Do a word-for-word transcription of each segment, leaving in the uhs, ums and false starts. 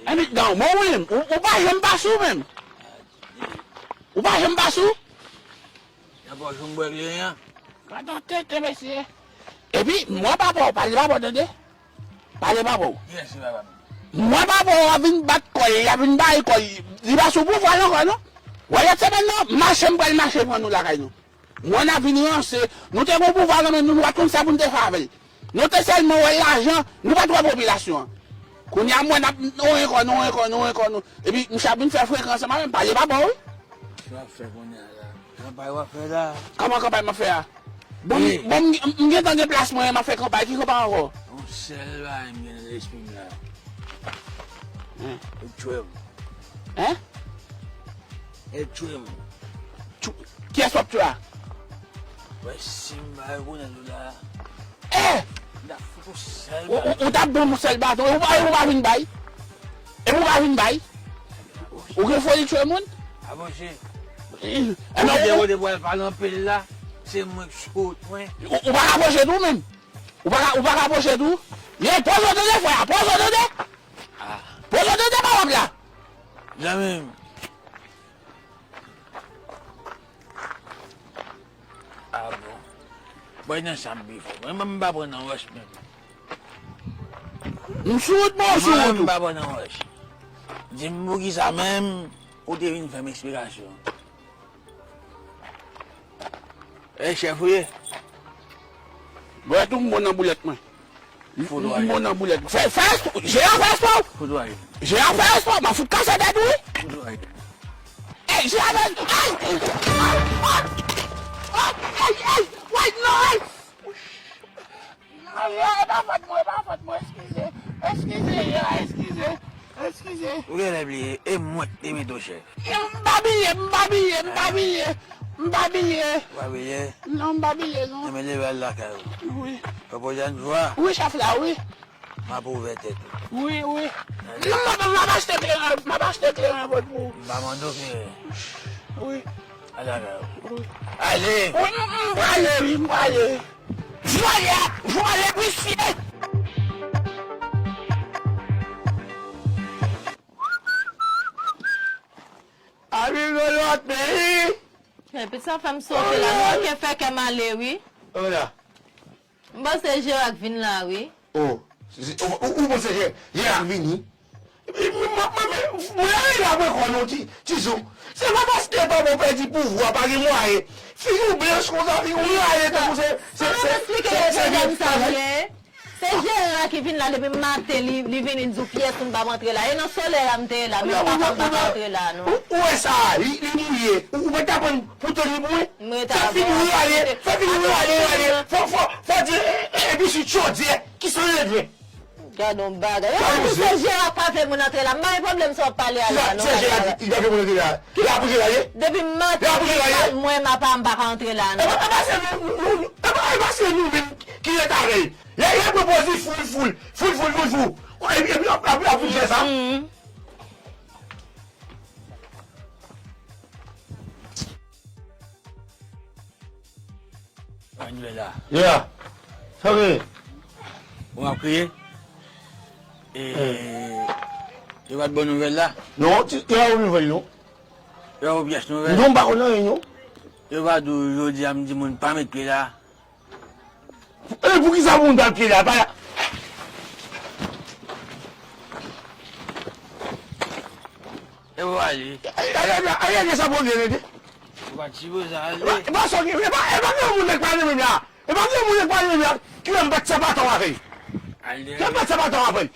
Enbit dan w bon wi, ou, ou pa janm pa sou menm. Ou pa janm pa sou. Nan pòch ou m bwè kleren an. Gad yon tenten mesye. Epi, mwen papa w, pale papa w tande. Pale papa w. Kiyès se papa m? Mwen papa w ap vin bat kò l, l ap vin bay kò l. Li pa sou pouvwa l ankò non. Wè lòt semèn nan, mache m pral mache pran nou lakay nou. Mwen n ap vin ranse. Nou te gon pouvwa nan men nou, nou pa t konn sa pou n te fè avè l. Nou te sèlman wè lajan, nou pa t wè popilasyon an. Kounye a mwen n ap, nou renkò, nou renkò, nou renkò, nou. Epi, misye ap vin fè frekan ansanm avè m, pale papa w wi. Sa w ap fè kounye a la? Kanpay w ap fè la? Kòman kanpay m ap fè a? Bon, m, bon, m, m gentan gen plas mwen, m ap fè kanpay, ki kanpay ankò? Yon sèl bagay m gen nan lespri m la. Hein? Ou tchwe m. Hein? E tchwe m. Tchou-, kiyès w ap tchwe a? Wè, si m pa rekonèt ou la. Eh! M ta fout ou sèl baton. Ou, ou, ou t ap ban m yon sèl baton, e ou pa, e ou pa vin bay? E ou pa vin bay? Ou gen foli tchwe moun? Apwoche. Eh, eh, ou gen de kote pou al pale anpil la, se mwen k sot mwen. Ou, ou pa ka pwoche tou menm? Ou pa ka, ou pa ka pwoche tou? Ye, poze w tande frè, poze w tande? Ah. Poze w tande pa w ap la. Zanmi m. Ah bon. Bay nan sa m pi fò. Mwen menm m pa pran nan wòch menm. M sou wout mwen, ou sou wout ou. Mwen menm m pa pran nan wòch. Di m poukisa menm ou te vin fè m eksplikasyon. E chèf ou ye? Bwè tou m bon nan boulèt mwen. Fout ou ale. M bon nan boulèt. Fè, fè espò, Jean fè espò. Fout ou ale. Jean fè espò, m a fout kase tèt ou wi. Fout ou ale. Ey, Jean fè, ey! Ey, ey, ey! Wait, non, ey! Non, Jean, e pa fòt mwen, e pa fòt mwen, eskize. Eskize, Jean, eskize. Eskize. Ou genlè bliye, e mwen k te mete w chèf. M pa bliye, m pa bliye, m pa bliye. M pa bliye. Ou pa bliye? Non, m pa bliye, non. Enben leve al lakay ou. Wi. Yon pwochenn fwa. Wi, chèf la, wi. M ap ouvè tèt ou. Wi, wi. Non, m ap, m ap achte kleren, m ap achte kleren pou ou. M pa mande w kleren. Wi. Al lakay ou. Wi. Ale. Wi, m, m prale, wi, m prale. Vòlè, vòlè, visye. Al vin nan lòt peyi. Epi sa fè m sote la, nou ke fè kè m ale, wi. Ola. M panse Jerak vin la, wi. Oh, se, se, ou, ou, ou panse Jè-, Jerak vini? Mwen, mwen, mwen, mwen, mwen, mwen, mwen, mwen, ti, ti zo. Se pa paske papa w pèdi pouvwa, pa gen mwayen. Figi w blanch konsa, figi w rale tankou se, se, se, se, se, se, se, se, se, Se Jera ki vin la depi maten, li, li vini, li di w pyès moun p ap antre la. E nan solèy la m te ye la, menm papa m pa ka antre la, non. Ou, ou wè sa, li, li mouye. Ou, ou mèt aprann pou toni pou mwen. Fè figi w rale, fè figi w rale, rale. Fò, fò, fò di, e, e, epi si chodyè, ki san ledven. Gad on bagay. Yo di se Jera k pa vle moun antre la. M pa gen pwoblèm sa w ap pale a la, non. Se Jera ki, ki pa vle moun antre la. Ki la pou Jera ye? Depi maten, la pou Jera ye? Mwen, papa m pa ka antre la, non. E pa, e pa se nou, nou, nou, e pa, e pa se nou menm ki ret avè l. Lè, lè pran pòz li foul, foul, foul, foul, foul, foul. Epi, epi, ap, ap, ap vin fè sa. Ann jwe la. Yeah. Sa w genyen? Ou ap kriye? E, yo pa t ba w nouvèl la? Non, ti, yo pa ba m nouvèl, non. Yo ba w pyès nouvèl? Non, m pa konn anyen, non. Yo pa di w jodi a m di moun pa met pye la? E poukisa moun pa pye la? Pa la. E w ale. Ayayay, ayayay, sa pwoblèm, tande. Ou pa t sipoze ale. E pa, e pa sa, e pa, e pa gen moun k pa renmen m la. E pa gen moun k pa renmen m la. Ki lè m bat sapato avè l. Ki lè m bat sapato avè l.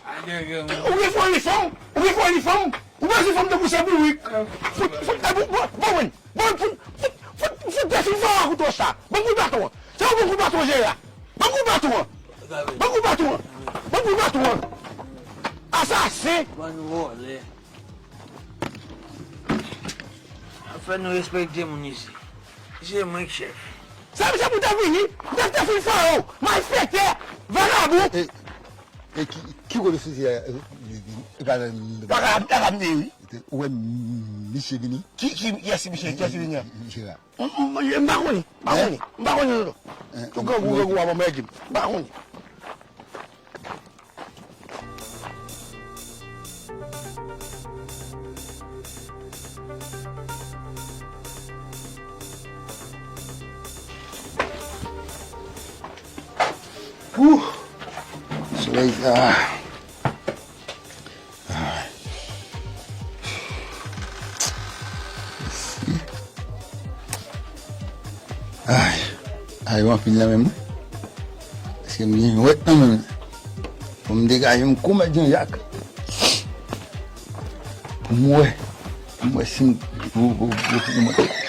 Ou gen fò li fanm, ou gen fò li fanm. Ou pa di fanm tankou se bourik. Fout, fout, e, bon, bon, bon, bon. Bon, fout, fout, fout, fout, fout, desann fò a kout wòch la. Ban m kout baton an. Se ou ban m kout baton an, Jera. Ban m kout baton an. Ban m kout baton an. Ban m kout baton an. Asasen. Bann vòlè. Fò nou respekte moun isi. Se mwen k chèf. Sa, sa pou ta vini. Te, te fin fò ou. Malfektè. Vagabon. E, e ki, ki kote soti a, e, e, e, e, e, Vagabon, vagabon, wi. Ou wè misye vini? Ki, ki, kiyès misye, kiyès vini an? Misye la. M, m, m pa konnen, m pa konnen, m pa konnen non. Tout grangou, grangou a ban m règim. M pa konnen. Wouh! Solèy sa. Ah. Ay, ay, anpil nan menm. Paske m gen jwèt nan menm. Pou m degaje m kou mèt Jan Jak. Pou m wè. Pou m wè si m gwo, gwo, gwo, gwo, gwo.